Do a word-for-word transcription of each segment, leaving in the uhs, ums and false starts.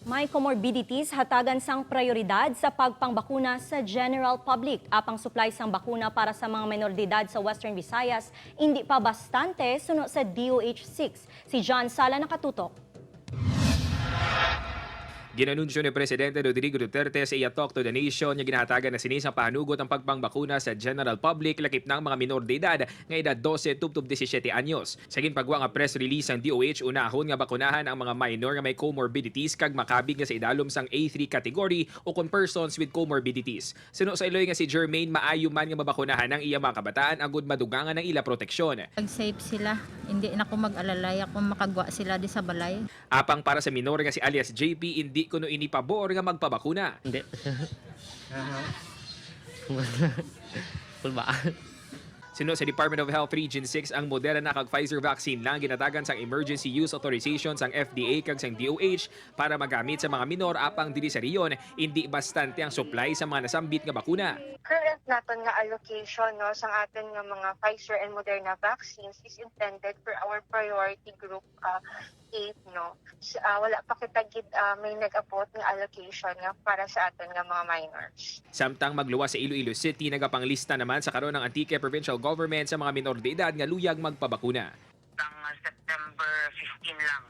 May comorbidities hatagan sang prioridad sa pagpangbakuna sa general public. Apang supply sang bakuna para sa mga minor de edad sa Western Visayas indi pa bastante, suno sa D O H six. Si John Sala nakatutok. Ginanunsyo ni Presidente Rodrigo Duterte sa iya Talk to the Nation nga ginahatagan na sini sang pahanugot ang pagpangbakuna sa general public, lakip na ang mga minor de edad nga edad dose tubtob disisiete anyos. Sa ginpagwa nga press release sang D O H, unahon nga bakunahan ang mga minor nga may comorbidities kag makabig nga sa idalom sang A three category o kon persons with comorbidities. Suno sa iloy nga si Germaine, maayo man nga mabakunahan ang iya mga kabataan agud madugangan ang ila proteksyon. Pag safe sila, hindi na ko mag-alalay ako makagwa sila di sa balay. Apang para sa minor nga si alias J P, indi kuno ini pabor nga magpabakuna. Hindi. Kulbaan. Suno sa Department of Health Region six, ang Moderna kag Pfizer vaccine lang ginatagan sang emergency use authorization sang F D A kag sang D O H para magamit sa mga minor, apang diri sa rehiyon, indi bastante ang supply sa mga nasambit nga bakuna. Current naton nga allocation, no, sang aton nga mga Pfizer and Moderna vaccines is intended for our priority group, uh, eight, no. S- uh, wala pa kita gid, uh, may nag-abot nga allocation nga para sa aton nga mga minors. Samtang magluwas sa Iloilo City, nagapanglista naman sa karon ang Antique Provincial Government sa mga minor de edad nga luyag magpabakuna. Sang September fifteen lang.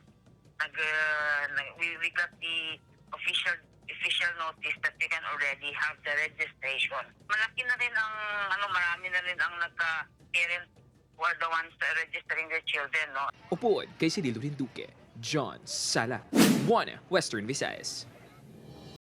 Nag, uh, nag- we, we got the official official notice that we can already have the registration. Malaki na rin ang, ano, marami na rin ang nagka-parent who are the ones registering their children, no? Upod kay Cirilo Rinduque, John Sala, One Western Visayas.